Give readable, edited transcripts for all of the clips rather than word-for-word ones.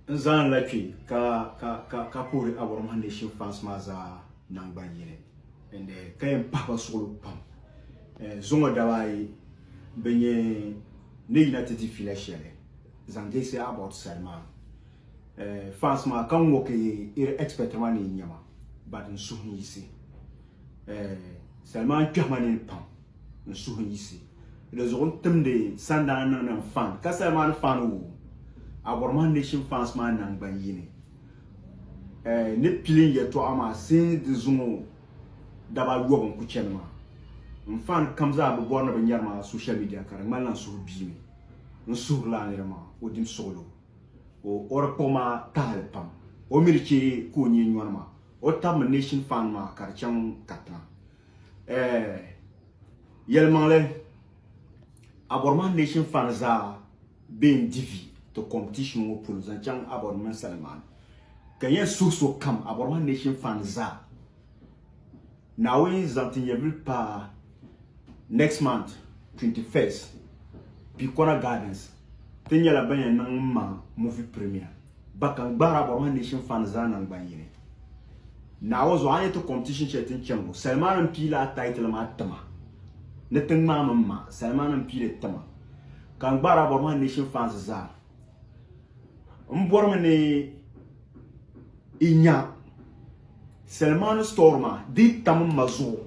N zaŋ la kpe ka ka ka ka puhiri Aborɔmahi Nation fans maa zaa naŋgban yini and ka yɛn pahi ba suɣulo pam. Zuŋɔ daba ayi bɛ nyɛ ni yina ti di fiila shɛli zaŋ deesi about Salima fans maa ka ŋɔ ka iri expect maa ni yi nya ma but n suhu n yiɣisi. Salima n kpɛhi ma nini pam n suhu n yiɣisi di zuɣu n timdi sandana niŋdi n fan ka Salima ni fan o Aborɔmahi Nation fans maa nangban yini ni pili n yɛltɔɣa maa since di zuŋɔ daba ayobu n ku chani maa n fan kam zaa bi bɔri ni bi nyari ma social media ka di ŋmanila n suhu biimi n suhuri lala nira maa o dim suɣulo o di kpuɣi ma tahali pam o mi di chɛ ka o nyee nyɔni ma o tabimi nation fan maa ka di chaŋ katiŋa eh, yɛlimaŋli Aborɔmahi nation fan zaa be n di vi ti competition ŋɔ polo zaŋ chaŋ Abɔri mini Salimani ka n yɛn suhi so kam Aborɔmahi nation fan zaa Naawuni zaŋ ti nyɛvili paai next month 21st Pikona Gardens ti nyɛla ban yɛn niŋ m ma movie premiere ba ka n gbaari Aborɔmahi nation fan zaa nangban yini. Naawuni zuɣu a ni ti competition shɛli ti ni chani ŋɔ Salimani m-pii lala title maa ti ma ni ti ŋmaami m ma Salimani m-pii li ti ma ka n gbaari Aborɔmahi nation fans zaa. N bɔrimi ni i nya Salimani story maa di tam m ma zuɣu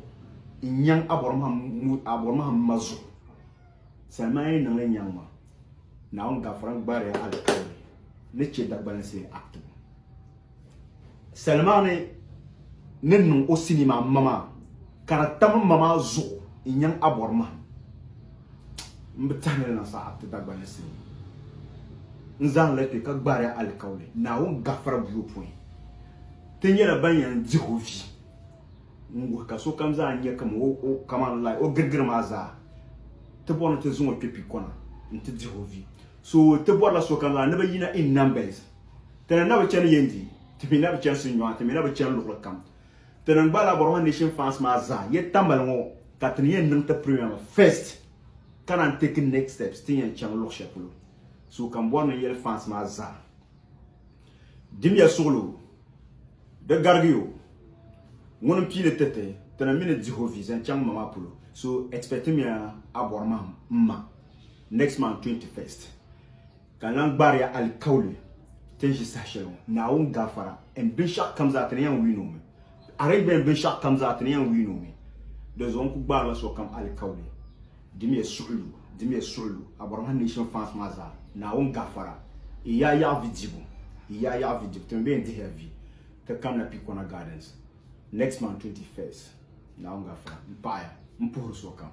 n nyaŋ Aborɔmahi m ma zuɣu. Salimani yi niŋli nyaŋ ma, Naawuni gafara n gbaariya alikauli ni chɛ Dagbalinsi actibu. Salimani ni niŋ o sinii maa m ma maa ka di tam m ma maa zuɣu n nyaŋ Aborɔmahi. M bi tɛhi ni di niŋ saha ti Dagbani sinii. N zaŋ li kpe ka gbaari a alikauli Naawuni gafara buyopɔin. Ti nyɛla ban yɛn dih o vi n-wuhi ka sokam zaa nya kaman o kaman like o girigiri maa zaa. Ti bɔri ni ti zaŋ o kpe pikɔna nti dih o vi. So ti bɔrila sokam zaa ni bɛ yina in numbers. Ti ni na bi chani Yendi, ti mi na bi chani Sinyɔɣu, ti mi na bi chani luɣili kam. Ti ni gbaala Boroma Nation fans maa zaa yɛ tambali ŋɔ ka ti ni yɛn niŋ ti premiere maa first ka naan take next steps ti ni yɛn chaŋ luɣ shɛli polo. So ka m bɔri ni n yɛli fans maa zaa dimiya suɣilo di garigi o ŋuni m piili ti ti ti ni mi ni dihi o vi zaŋ chaŋ ma maa polo so expectimiya a bɔri ma m ma next month 21st. Ka n lan gbaari ya alikauli ti ni ʒi saha shɛli ŋɔ, Naawuni gafara n binshɛɣu kam zaa ti ni yɛn win o mi. Arrangement binshɛɣu kam zaa ti ni yɛn win o mi. Di zuɣu n ku gbaarila sokam alikauli, Dimiya suɣilo, dimiya suɣilo, Aborɔmahi Nation fans maa zaa, Naawuni gafara, yi yaa yaɣi vi dibu, yi yaa yaɣi vi dibu, ti mi bee n-dihiya vi, ti kamina Pikona Gardens next month 21st, Naawuni gafara, m paɣiya, m puhiri sokam.